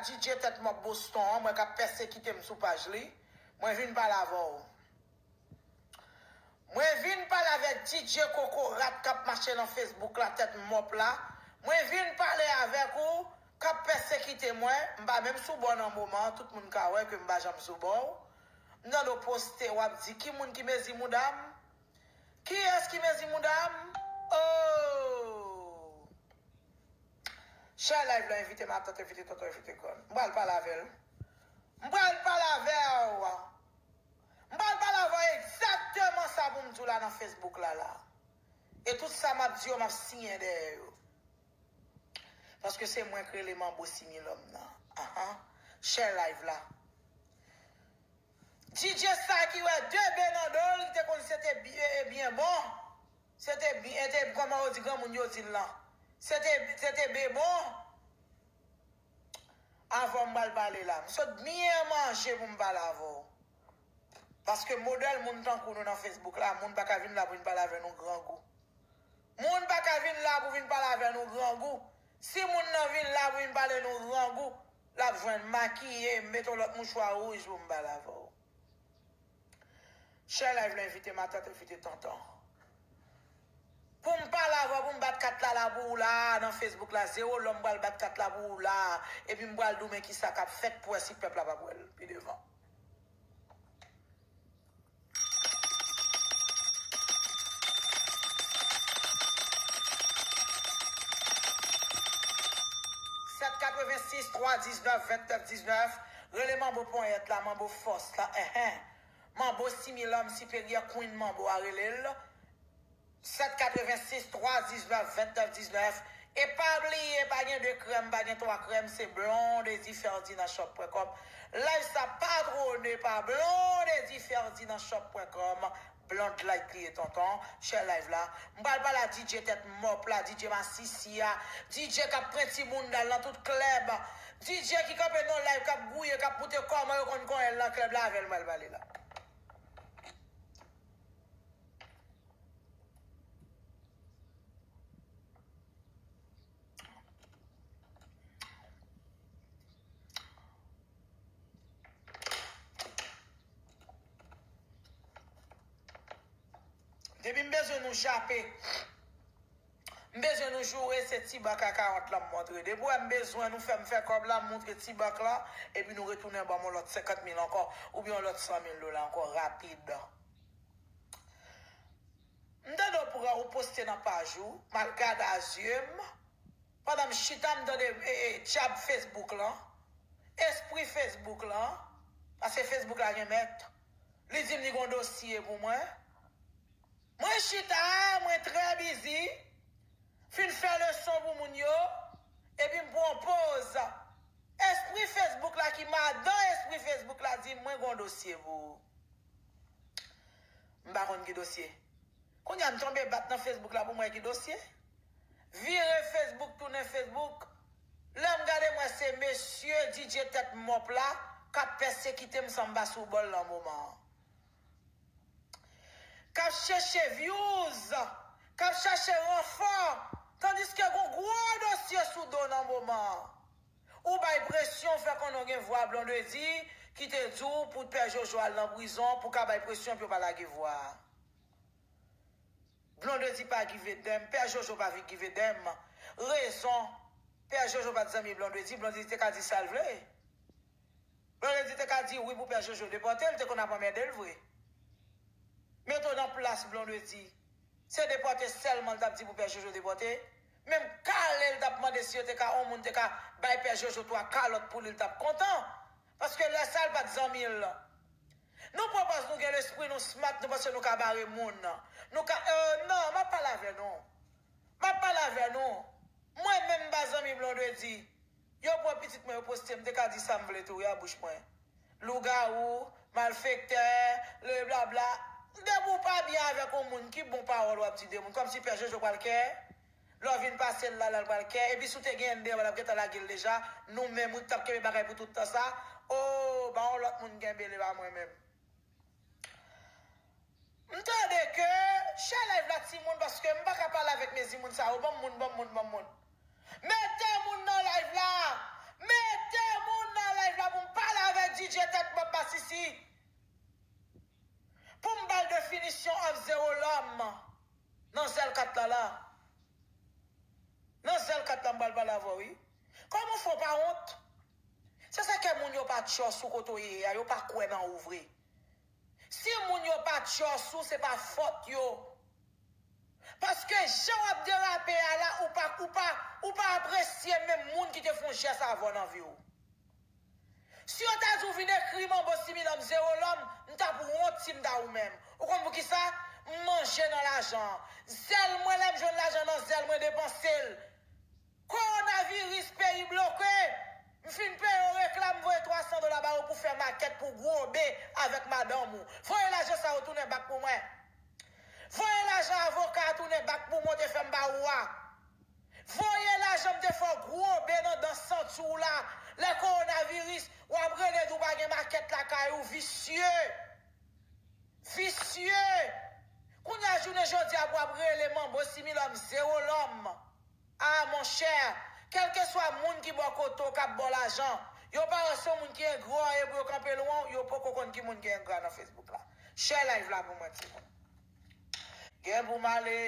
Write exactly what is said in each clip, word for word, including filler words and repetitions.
D J tèt mòp Boston an, mwen k ap pèsekite m sou paj li. Mwen vin pale avè w. Mwen vin pale avèk D J Kokorat k ap mache nan Facebook la, tèt mòp la. Mwen vin pale avèk ou k ap pèsekite mwen. M pa menm sou bò nan moman an, tout moun ka wè ke m pa janm sou bò w. M tande w poste, w ap di, "Ki moun ki mezi mouda m? Kiyès ki mezi mouda m?" Oh! Share live la, envite matant, envite tonton, envite grann. M pral pale avè l. M pral pale avè w. M pral pale avè w egzakteman sa pou m di w la nan Facebook la, la. E tout sa m ap di yo, m ap siyen dèyè yo. Paske se mwen k rele Manbo Similòm nan. Ahan. Share live la. D J sa ki wè de be nan do l, ki te konn se te byen, byen bon. Se te byen, te, kòman yo di granmoun yo di l lan. Se te, se te be bon. Avè w m pral pale la. M sot byen manje pou m pale avè w. Paske modèl moun tankou nou nan Facebook la, moun pa ka vin la pou vin pale avè nou grangou. Moun pa ka vin la pou vin pale avè nou grangou. Si moun nan vin la pou vin pale nou grangou, l ap jwenn makiye, m mete yon lòt mouchwa wouj pou m pale avè w. Share live la, envite matant, envite tonton. Pou m pale avè w, pou m bat kat la la pou ou la, nan Facebook la, zewo lòm pral bat kat la pou ou la, epi m pral di w men kisa k ap fèt pou wè si pèp la p ap wè l pi devan. Sèt katrevensis twa diznèf vennèf diznèf, rele Manbo Ponyèt la, Manbo Fòs la, enhen. Manbo Similòm Siperyè, Queen Manbo a rele l. Sèt katrevensis twa diznèf vennèf diznèf. E pa bliye, pa gen de krèm, pa gen twa krèm, se Blondedy Ferdinand Shop pwen kòm. Live sa patwone pa Blondedy Ferdinand Shop pwen kòm. Blonde Light li ye tonton. Share live la. M pral pale a D J tèt mòp la, D J masisi a, D J k ap pran timoun dal nan tout klèb. D J ki kanpe nan live, k ap gouye, k ap moute kòman yo konn konyen l nan klèb la, avè l m pral pale la. Depi m bezwen nou jape, m bezwen nou joure, se ti bank a karant lan m montre. Depi w wè m bezwen nou fè m fè kòb la, m montre ti bank la, epi nou retounen ban m yon lòt senkant mil ankò, oubyen yon lòt san mil dola ankò, rapid. M tande w pran, ou poste nan paj ou, m al gade a zye m. Pandan m chita, m tande, e, e, dyab Facebook lan, espri Facebook lan, paske Facebook la gen mèt, li di m li gon dosye pou mwen. Mwen chita, mwen trè bizi, fin fè leson pou moun yo, epi m pran poz. Espri Facebook la ki madan espri Facebook la di m, "Mwen gon dosye pou ou." M pa konn ki dosye. Kounye a m tonbe bat nan Facebook la pou m wè ki dosye. Vire Facebook, tounen Facebook. Lè m gade, m wè se mesye D J tèt mòp la k ap pèsekite m san m pa sou bò l nan moman an. K ap chèche views, k ap chèche ranfò, tandiske gon gwo dosye sou do w nan moman an. Ou bay presyon, fè konnen w gen vwa Blondedy ki te di w pou Pè Jojo al nan prizon, pou ka bay presyon pou yo pa lage vwa a. Blondedy pa give a damn, Pè Jojo pa give a damn. Rezon, Pè Jojo pa t zanmi Blondedy, Blondedy te ka di sa l vle. Blondedy te ka di wi pou Pè Jojo depòte l, te konn ap anmède l vre. Mete w nan plas Blondedy. Se depòte sèlman l t ap di pou Pè Jojo depòte. Menm kale l t ap mande si yo te ka, yon moun te ka bay Pè Jojo twa kalòt pou li, l t ap kontan. Paske lè sa a l pa t zanmi l. Nou pran pòz nou gen lespri, nou smart, nou panse nou ka bare moun. Nou ka, euh, non, m ap pale avè nou. M ap pale avè nou. Mwen menm m pa zanmi Blondedy. Yo pran pitit mwen, yo poste m, m te ka di sa m vle tou wi a bouch mwen. Lougawou, malfektè, le blabla. Depi w pa byen avèk yon moun, ki bon pawòl w ap di de moun? Kòmsi Pè Jojo pral kè? Lè w vin pase l la, la l pral kè. Epi si w te genyen l deyò, l ap gentan lage l deja. Nou menm, wi, k t ap kenbe bagay pou tout tan sa. O, ba yon lòt moun kenbe l, e pa mwen menm. M tande ke, share live la timoun, paske m pa ka pale avèk mezi moun sa yo. Ban m moun, ban m moun, ban m moun. Mete moun nan live la. Mete moun. Bidjè tèt mwen pa sisi. Pou m ba l definisyon of zero lòm nan zèl kat la la. Nan zèl kat la m pral pale avè w, wi. Kòman fè w pa wont? Se sa kè moun yo pa tchòs ou kote w ye a, yo pa kwè nan ou vre. Si moun yo pa tchòs ou, se pa fòt yo. Paske jan w ap derape a la, ou pa, ou pa, ou pa apresye menm moun ki te fè yon jès avè w nan vi w. Si yo ta di w vin ekri Manbo Similan m zero lòm, m t ap wont si m ta ou menm. Ou konn poukisa? M manje nan lajan an. Zèl mwen, lè m jwenn lajan nan zèl mwen, depanse l. Kowonaviris, peyi bloke. M fin peye yo reklam, voye twa san dola ba yo pou fè makèt pou gwo be avèk madanm ou. Voye lajan sa yo tounen bak pou mwen. Voye lajan avoka a tounen bak pou mwen, w te fè m ba ou a. Voye lajan m te fè w gwo be nan dans santi w la. Lè kowonaviris, w ap rele di w pa gen makèt lakay ou, visye. Visye. Kounye a jounen jodi a pou w ap rele Manbo Similan m zero lòm. Ah, monchè, kèlkeswa moun ki bò kote w k ap ba w lajan, yo pa wè se yon moun ki engra w ye pou yo kanpe lwen w, yo poko konn ki moun ki engra nan Facebook la. Share live la pou mwen, timoun. Gen pou m ale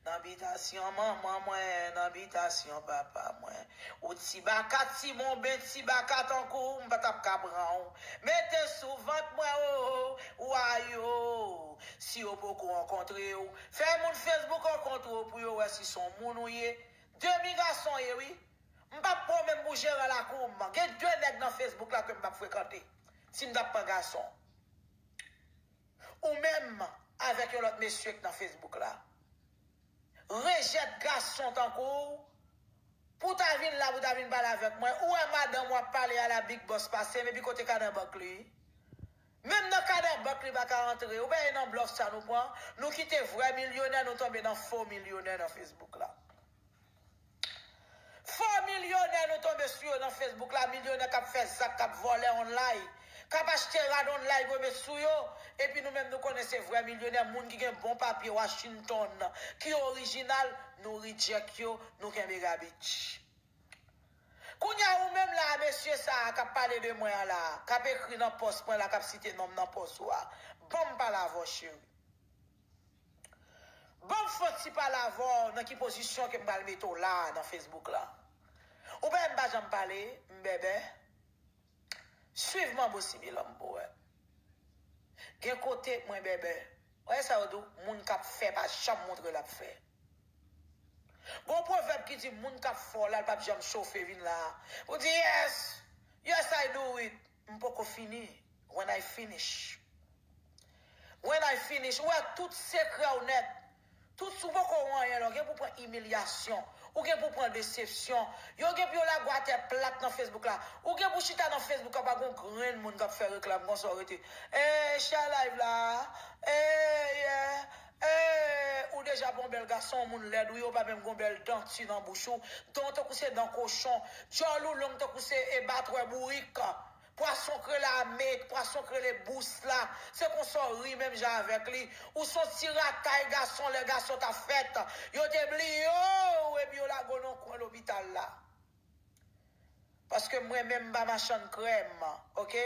nan bitasyon manman mwen, nan bitasyon papa mwen. Ou ti baka, ti bonben, ti baka tankou w, m pa t ap ka pran w. Mete sou vant mwen, o, o, wayo. Si yo poko rankontre w, fè moun Facebook rankontre w pou yo wè si se yon moun ou ye. Demi gason w ye, wi. M p ap pran w menm pou jeran lakou m. Gen de nèg nan Facebook la ke m p ap frekante si m t ap pran gason. Ou menm avèk yon lòt mesye k nan Facebook la. Rejèt gason tankou w. Pou w ta vin la, pou w ta vin pale avèk mwen. Ou wè madanm w ap pale a la Big Boss pase m, epi kote kadan bank li? Menm nan kadan bank li pa ka antre. Ou pa e nan blòf sa nou pran. Nou kite vrè milyonè, nou tonbe nan fo milyonè nan Facebook la. Fo milyonè nou tonbe sou yo nan Facebook la, milyonè k ap fè zak, k ap vòlè online, k ap achte rad online pou yo met sou yo, epi nou menm nou konnen se vrè milyonè, moun ki gen bon papye Washington, ki orijinal, nou reject yo, nou kenbe gabich. Kounye a ou menm la, mesye sa a k ap pale de mwen an la, k ap ekri nan pòs mwen la, k ap site non m nan pòs ou a, ban m pale avè w cheri. Ban m fè yon ti pale avè w nan ki pozisyon ke m pral mete w la a nan Facebook la. Ou pa wè m pa janm pale, m bèbè. Swiv Manbo Similan m pou wè. Gen kote mwen bèbè. Ou wè sa yo di w, moun k ap fè pa janm montre l ap fè. Gon pwovèb ki di moun k ap fè w la, l p ap janm chofe vin la a. Ou di, yes, yes, I do it. M poko fini. When I finish. When I finish. Ou wè tout sekrè w nèt. Tout, si w poko wè anyen la, ou gen pou pran imilyasyon. Ou gen pou pran desepsyon. Yo gen pou yo lage w atè plat nan Facebook la. Ou gen pou chita nan Facebook la, pa gon grenn moun k ap fè reklam konsa w rete. Ey, share live la. Ey, yeah. Ey, ou deja pa yon bèl gason, yon moun lèd, wi, ou pa menm gon bèl danti nan bouch ou. Dan w tankou se dan kochon. Djòl ou long tankou se e batwè bourik. Pwason k rele Amek, pwason k rele Bous la, se konsa w ri menm jan avèk li. Ou se yon ti ratay gason lè gason t ap fèt. Yo te bliye w epi yo lage w nan yon kwen lopital la. Paske mwen menm m pa machann krèm, oke?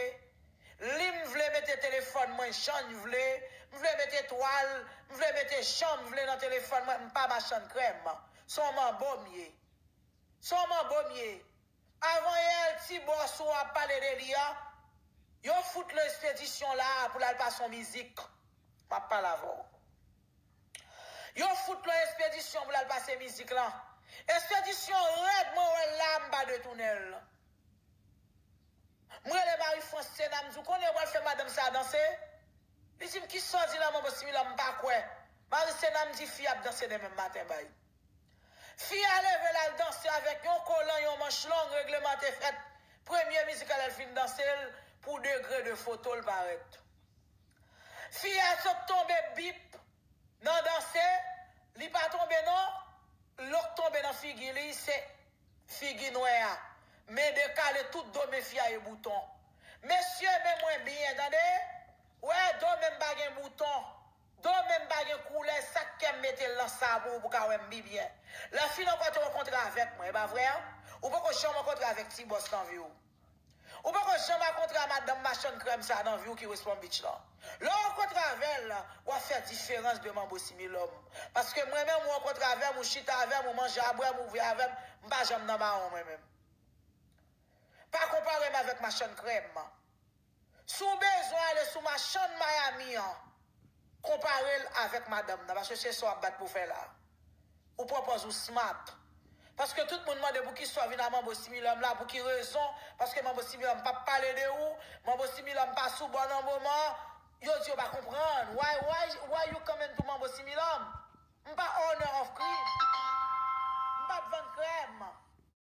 Li m vle mete telefòn mwen jan l vle, m vle mete twal, m vle mete jan m vle nan telefòn mwen, m pa machann krèm. Se yon manbo m ye. Se yon manbo m ye. Avan yè, ti bòs ou ap pale de li a, yo fout l espedisyon la a pou l al pase yon mizik. M ap pale avè w. Yo fout l espedisyon pou l al pase mizik lan. Espedisyon rèd, mwen wè l la, m pa detounen l. M rele Marie France Sena, m di w konnen yo pral fè madanm sa a danse? Li di m kisa w di la, Manbo Similan, m pa kwè. Marie Sena, m di fi a ap danse demen maten bay. Fi a leve l al danse avèk yon kolan, yon manch long, regleman te fèt. Premye mizik la, lè l fin danse l, pou degre de foto l parèt. Fi a sot tonbe bip nan danse, li pa tonbe non, lo k tonbe nan figi li, se figi nwè a. Men dekale, tout do men fi a e bouton. Mesye, men mwen byen, tande? Wè, do men m pa gen bouton. Do men m pa gen koulè, sa k kè m mete l nan sa pou ou, pou ka wè m pi byen. Lè fin ankò te rankontre avèk mwen, e pa vre a? Ou poko janm rankontre avèk ti bòs nan vi w. Ou poko janm rankontre a madanm machann krèm sa nan vi w ki West Palm Beach lan. Lè w rankontre avè l, w ap fè diferans de Manbo Similòm. Paske mwen menm, ou rankontre avè m, ou chita avè m, ou manje avè m, ou bwè avè m, m pa janm nan mawon mwen menm. Pa konpare m avèk machann krèm. Si w bezwen ale sou machann Miami an, konpare l avèk madanm nan, paske se sa w ap bat pou fè la. Ou pran pòz ou smart. Paske tout moun mande poukisa w vin a Manbo Similòm la, pou ki rezon, paske Manbo Similòm p ap pale de ou, Manbo Similòm pa sou bò nan moman, yo di yo pa konprann. Why, why, why you coming to Manbo Similòm? M pa owner of crib. M p ap vann krèm.